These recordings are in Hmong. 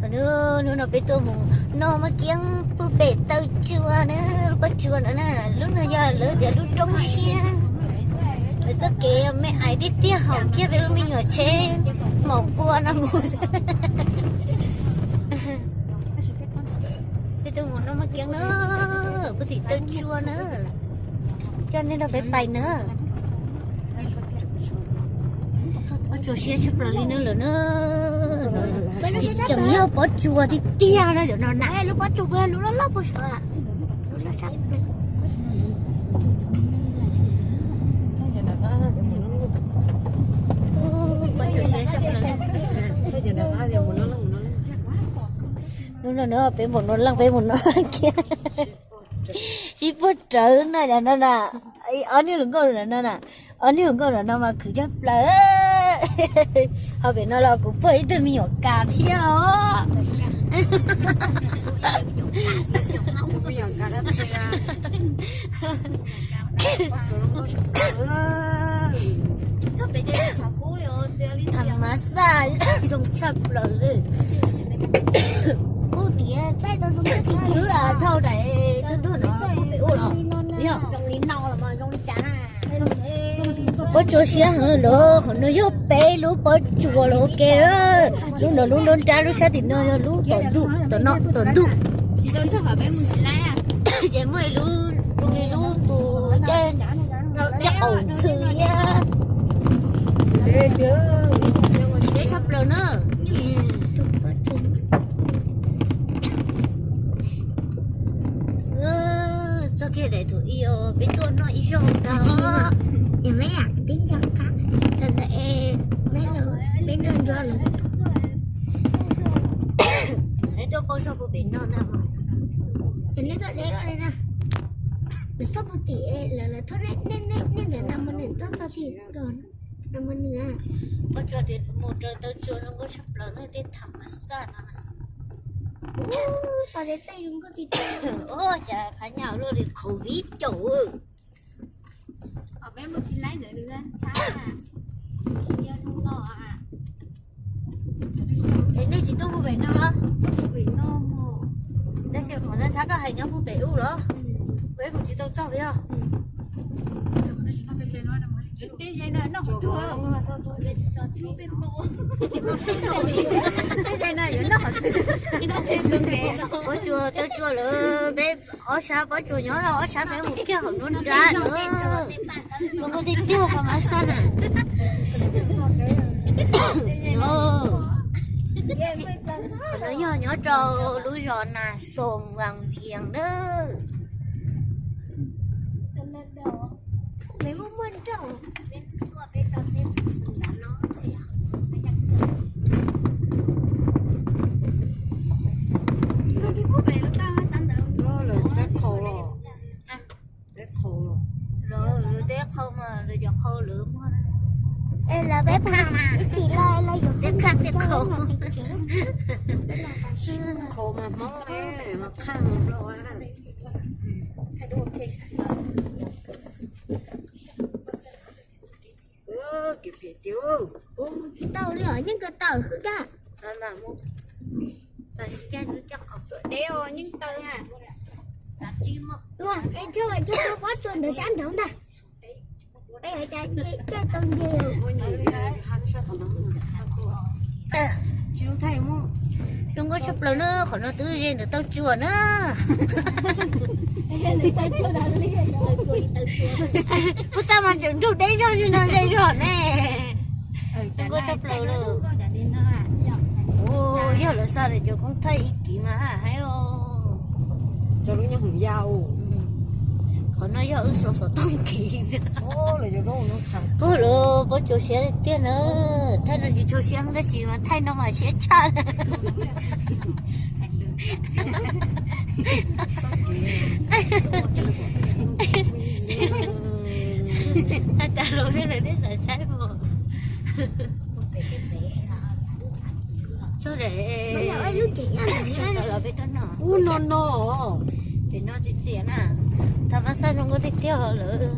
Hnub no peb tuaj mus noj maj kiab puag pem taw tsua na, lub pob tsuas no na, lub no yog lawv tias lub roob siab. Lawv txoj kev me ais tiag tiag, haum kiag peb lub me nyuam tsheb maum npua no mus. Peb tuaj mus noj maj kiab na, puag tim taw tsua na, coj nej nrog peb pais na. Pob tsuas siab tshaj plaws li na lawm na. Tsis tseem yog pob tsuas tiag tiag na, cov no na. Hnub no na peb mus noj leej, peb mus noj kiag. Sib puag rawv na, cov no na. Ob niag hluas nkauj no na, ob niag hluas nkauj no mas khwv tshaj plaws. Ho pem no los kuv puag ib tug me nyuam kas thiab os. Tham mas xaj zoo tshaj plaws li. Kuv tias txaij tau zoo twb dhau daim tuag tuag no pem ub los, zoo li no los mas zoo li cas na. Pob tsuas siab heev lawm, qhov no yog peb lub pob tsuas los ua ke lawm. Lub no lub nruab nrab, lub sab tim no yog lub tom ntuj, tom no tom ntuj. Ces muaj ib lub, zoo li lub tus caij dhau caij qaum ntxhw thiab. Siab tshaj plaws na. Txog kiag daim thaum ub peb tuaj noj ib zaug ntag. Peb nco qab, peb nco ntsoov lawm. Tuaj pauj zog puag pem no ntag. Ces nej tuaj deb li na. Nws tuaj puag tim lawv, lawv thauj nej ntawm no mus nws tuaj txog tim nkaus no mus nws. Pob tsuas tias mus rau taw tsua zoo nkauj tshaj plaws na, tej tham mas xaj no na. Tos tej txaij zoo nkauj tiag tiag. Ua cas phab nyaj luaj li qhov viv caum. Es nej tsis tuaj puag pem no, tab sis qhov no txhab koj hais nyob puag pem ub los, peb mus tsis tau txog pem os. Pob tsuas taw tsua lawm, peb ob sab pob tsuas nyob rau ob sab, peb mus kiag hauv nruab nrab na. Zoo nkauj tiag tiag tham mas xaj na. Qhov no yog nyob rau lub zos Nas Xoos, Vas Vias na. Lawv teb qhau mas lawv cov qhau lawv muag na. Lawv peb ib chim los lawv yuav teb qhau, teb qhau. Qhau mas Hmoob ne, qhau mas Hmoob. Mus tsis tau li os, yeej kawg tawm xwb kag. Deb os, yeej tawm na. Ua, es nrog pob tsuas ntawd sab nraud ntag. Peb caij tau nce. Zoo nkauj tshaj plaws na, qhov no twb ze ntawm taw tsua na. Puag ta mas tseem nrug deb zog li no ze zog ne. Zoo nkauj tshaj plaws lawm. Yog lawv xa lawv cov koob thaij ib kiv mas haj haib os. Cov lub nyob hauv ya. Qhov no yog wb xov xov tooj kiv. Ub, lawv pob tsuas siab tiag na. Thaij no tsis tshua siab tab sis mas thaij no mas siab tshaj. Hais tas los thiab lawv thiaj xav saib os. Txog daim sawv ntawd los peb tuaj noj. Ub, no no. Pem no txias txias na. Tham mas xaj zoo nkauj tiag tiag lawm.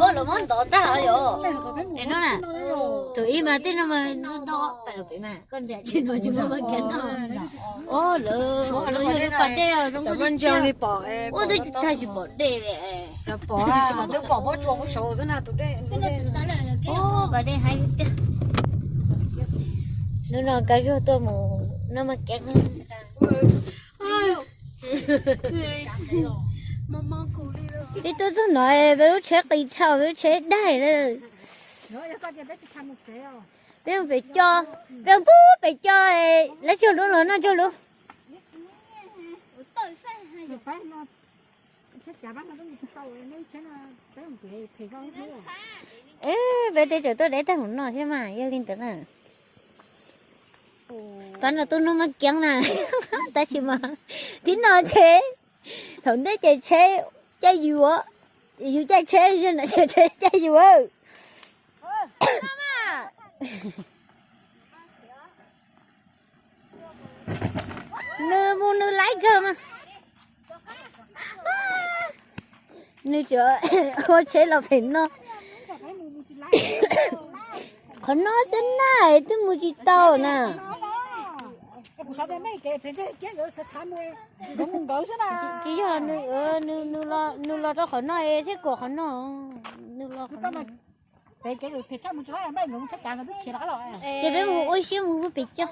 Ua los muab ntov tag yom. Es no na, tus ib mas tej no mas no pas los pem mas koj ntiam tsis no tsis muaj mas kiag no. Ua lawv lub pas dej zoo nkauj tshaj, ua twb tsis tag tsis pom dej li. Pom, twb pom pob tsuas hauv saud xwb na tus dej. Pas dej haib tiag. Hnub no Kab Zuag tuaj mus noj mas kiab. Peb tuaj txog no peb lub tsheb qis tshaj peb lub tsheb daig lawm. Peb mus pem coj, peb mus pem coj, lawv cog lub los noj cog lub. Peb tej tseem tuaj deb tag hauv no thiab mas yog li ntawd na. Pab no tuaj noj mas kiab na, tab sis mas tib no tsheb, thaum ntej ces tsheb caij yus, yus caij tsheb, no ces tsheb caij yus. Nws mus nws laib kawg mas. Nws tsuas ua tsheb los pem no. Qhov no xwb na, twb mus tsis tau na. Tsis yog, nws los rau qhov no es thiab kuam qhov no. Nws los qhov no. Ces peb mus ua siab mus pem coj.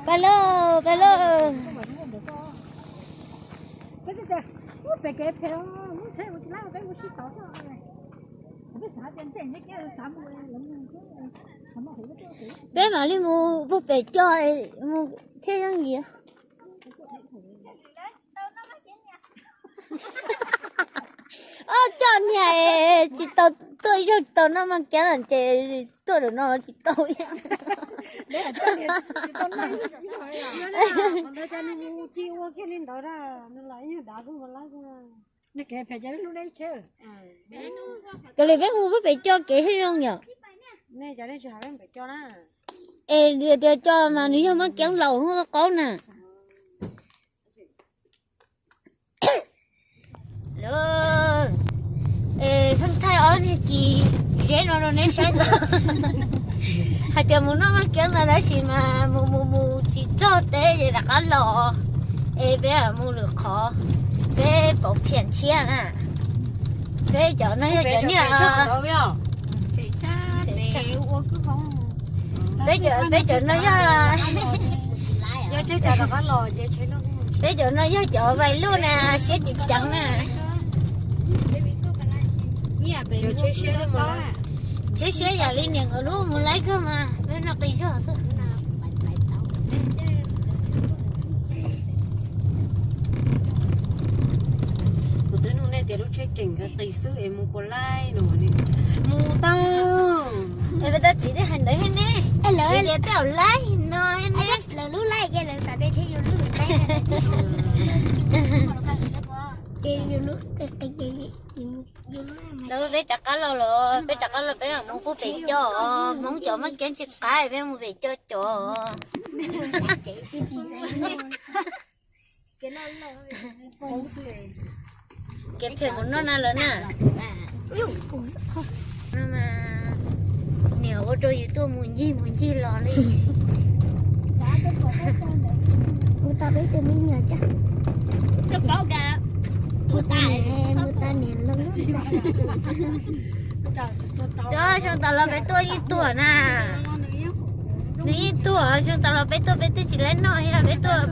Pab lauj, pab lauj. Peb mam li mus puag pem coj, mus thiaj yooj yim. Ob coj niag tsis tau tuaj ib zaug tsis tau noj mas kiab ces tuaj lawm no tsis tau. Koj li peb mus puag pem coj kev thiaj zoo yom. Es tias coj mas nws yog mas kiab laus qaub na. Lawv, es thaij ob niag ci zeb no rau neb saib ntag. Hais tias mus noj mas kiab no tab sis mas mus mus mus tsis txog teb es rov qab los. Es peb mus lwm qhov, peb pom phiaj tshiab na. Peb cov no yog cov niag, peb cov no yog, peb cov no yog cov vais luj na, siab ceev ceev na. Siab siab yam li niam nkawd lub mus laib kawg mas peb noj qis zog xwb. Kuv twb nug nej tias lub tsheb ceem nkawd qis xwb es mus puas laib no, mus tau. Es peb tab txiv twb hais ntawd thiab ne, txiv tias tej zaum laib no thiab ne. Lawv lub laib ces lawv xav tias yus lub laib. Ces yus lub qis qis. Lawv peb rov qab los los, peb rov qab los peb mam mus puag pem coj, Hmoob cov maj kiab tsis qab peb mus pem coj cov. Kev phem mus noj na lawv na. No mas niam ua rau yus tuaj mus ncig mus ncig los li. Mus tau peb tus me nyuam tsa. Mus tau niam loo. Xyoo tas los peb tuaj yeej tuag na. Nws yeej tuag, xyoo tas los peb tuaj peb twb tsis laib noj thiab peb tuaj.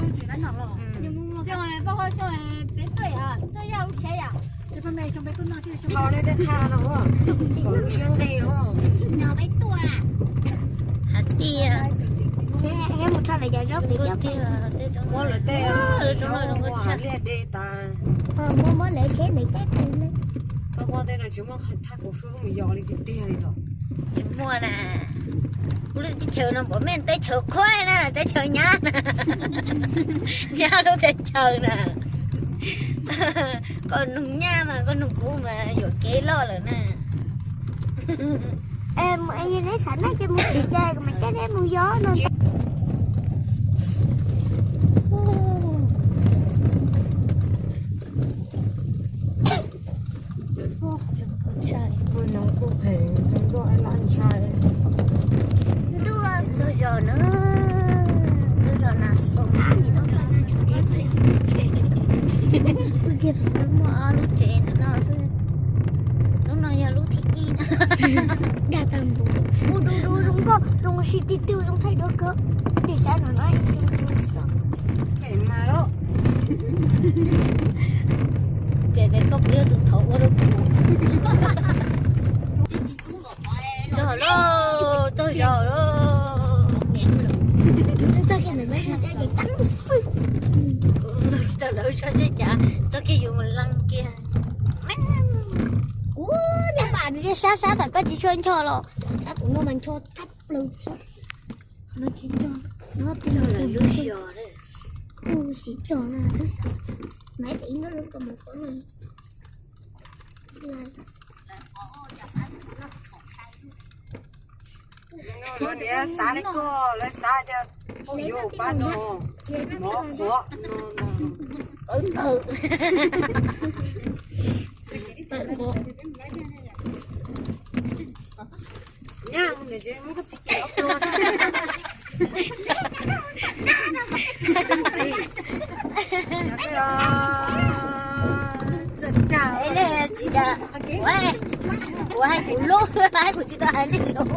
Hais tias Mus tho lawv cov zaub pem coj pem. Muab lawv tej zaub ua liaj de tas. Muab muab lawv tsheb ntawd caij pem na. Koj muab tej no tsis muaj qhov thaj kaus suab mus yos li tiag tiag li los. Muaj na. Kuv lub teb chaws no npaum mej teb chaws qhuav na, teb chaws nyab na. Nyab lub teb chaws na. Koj nug nyab mas koj nug kuv mas yuam kev loj lawm na. Neb xav na ces mus tim ces mas caij neb mus yos no. Ntuj, txog zos na, txog zos na, xoo. Kuv tias kuv muaj ob lub tsev ntawm no xwb. Lub no yog lub thib ib. Dag tag npaum. Ua du du zoo nkauj, zoo si ti tu, zoo thaij duab kawg. Nws saib no no ib tug xwb. Ces tias koj puas yog tus thov ua rau kuv. Txog lawm, txog zos lawm. Txog kiag ntawm meb tsev ces tseeb xwb. Tsis tau lawv sab tsheb cav, txog kiag yus mus leej kiag. Ub, nej pam nws sab sab tam koj tsis tshua ncho los sab kuv no mas ncho tshaj plaws xwb. No tsis ncho, no tsis ncho. Kuv siv txog no twb xav maiv ib lub koj mus qhov no. Lawv xav li koj, lawv xav tias phooj ywg pab no mov qhuav no. Nyab, muab koj txiv cem ob pluag. Txiv, txiv, kuv hais kuv lub, hais kuv tsis tau hais nej lub.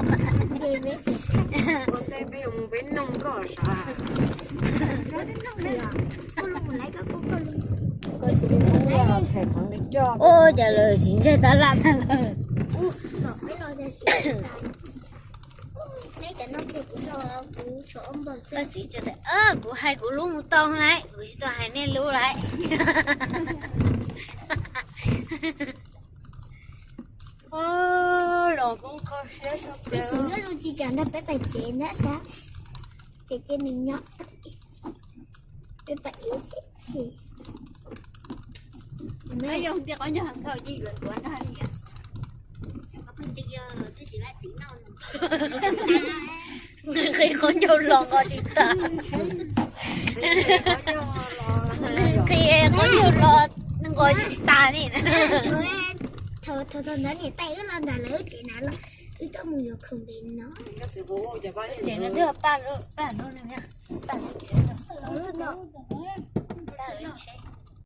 Ua ntej peb yuav mus peb noog koj sav. Ua cas lawv siv ntsej tab laj tag lawm. Koj txiv tseem tias kuv hais kuv lub mus tau lawm, kuv tsis tau hais nej lub lawm. Los poob kho siab. Peb tsis nyob zoo tsis kam nrog peb pais tsev ntag sab, ces cia nws nyob. Peb pais ib txhis. Nqis qhov ncauj los nqos tsis tas. Nqis qhov ncauj los nqos tsis tas li. Thaum thaum ntawd niam tais wb los nram lawv tsev na los wb tuaj mus yuav khoom pem no. Ces nws twb paj paj no ne.